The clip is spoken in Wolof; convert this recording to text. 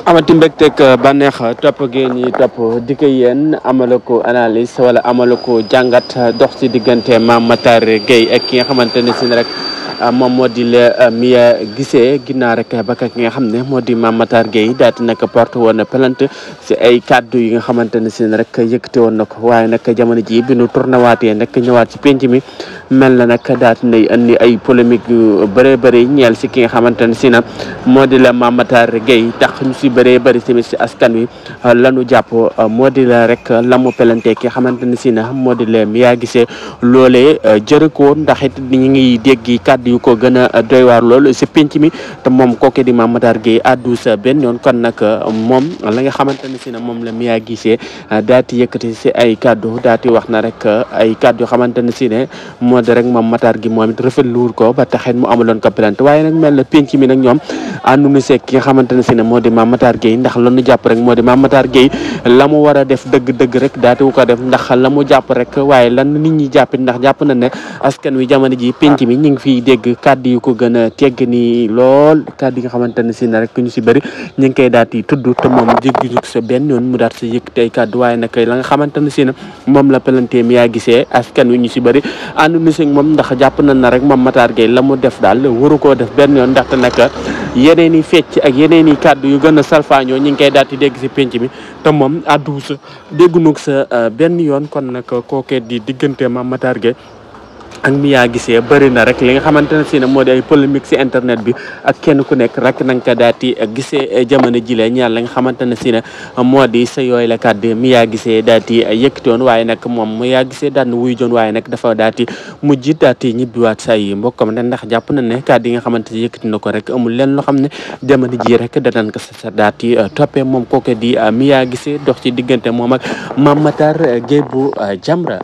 amati mbégteeg bànneex topp gi ñi topp di ko yéen amala ko analyse wala amala ko jàngat dox ci diggante Mame Matar Gueye ak ki nga xamante ne si rek moom moo di la Mia Guissé ginnaaw rek ba ki nga xam ne moo di Mame Matar Gueye daal di nag porte woon plainte si ay kàddu yi nga xamante ne si rek yëkkati woon na ko waaye nag jamono ji bi nu tourné waatee nag ñëwaat ci penc mi mel na nag daal di nay andi ay polémique yu bëree bëri ñeel si ki nga xamante ne si na moo di la Mame Matar Gueye tax ñu si bëree bëri tamit si askan wi lanu jàpp moo di la rek la mu pelante ki nga xamante ne si na moo di la Mia Guissé loolee jërë ko ndax it ñu ngi dégg kàddu yu ko gën a doy waar lool si penc mi te moom kooke di Mame Matar Gueye addu sa benn yoon kon nag moom la nga xamante ne si na moom la Mia Guissé daa di yëkkati si ay kàddu daa di wax na rek ay kàddu yoo xamante ne si ne moo di rek Mame Matar gi moom it rafetluwul ko ba taxit mu amaloon ko plainte waaye nag mel na penc mi nag ñoom ànduñu seeg ki nga xamante ne si ne moo di Mame Matar Gueye ndax lanu jàpp rek moo di Mame Matar Gueye la mu war a def dëgg-dëgg rek daati wu ko def ndax la mu jàpp rek waaye lan nit ñi jàppit ndax jàpp na ne askan wi jamono ji penc mi ñu ngi fiy dégg kàddu yu ko gën a tegg ni lool kàddu yi nga xamante ne si ne rek ñu si bëri ñu ngi koy daal di tudd te moom jéggi sa benn yoon mu daal sa yëkkati ay kàddu waaye nag la nga xamante ne si ne moom la pelante Mia Guissé askan wi ñu si bëri ànduñu si moom ndax jàpp nañ na rek Mame Matar Gueye la mu def daal waru koo def benn yoon ndaxte nag yeneen i fecc ak yeneen i kàddu yu gën a salfaañoo ñu ngi koy daal di dégg si penc mi te moom addu sa dégguñu sa benn yoon kon nag kookee di diggante Mame Matar Gueye ak Mia Guissé bëri na rek li nga xamante ne si ne moo di ay polémique si internet bi ak kenn ku nekk rek na nga ko daal di gisee jamono jile ñaar la nga xamante ne si ne moo di sa yooyu la kàddu Mia Guissé daal di yëkkati woon waaye nag moom Mia Guissé daal di wuyu joon waaye nag dafa daal di mujj daal di ñibbiwaat say mbokkam ne ndax jàpp na ne kàddu yi nga xamante ne yëkkati na ko rek amul leen loo xam ne jamono ji rek danañ ko sa daal di toppee moom kooku di Mia Guissé dox ci diggante moom ak Mame Matar Gueye bu Jamra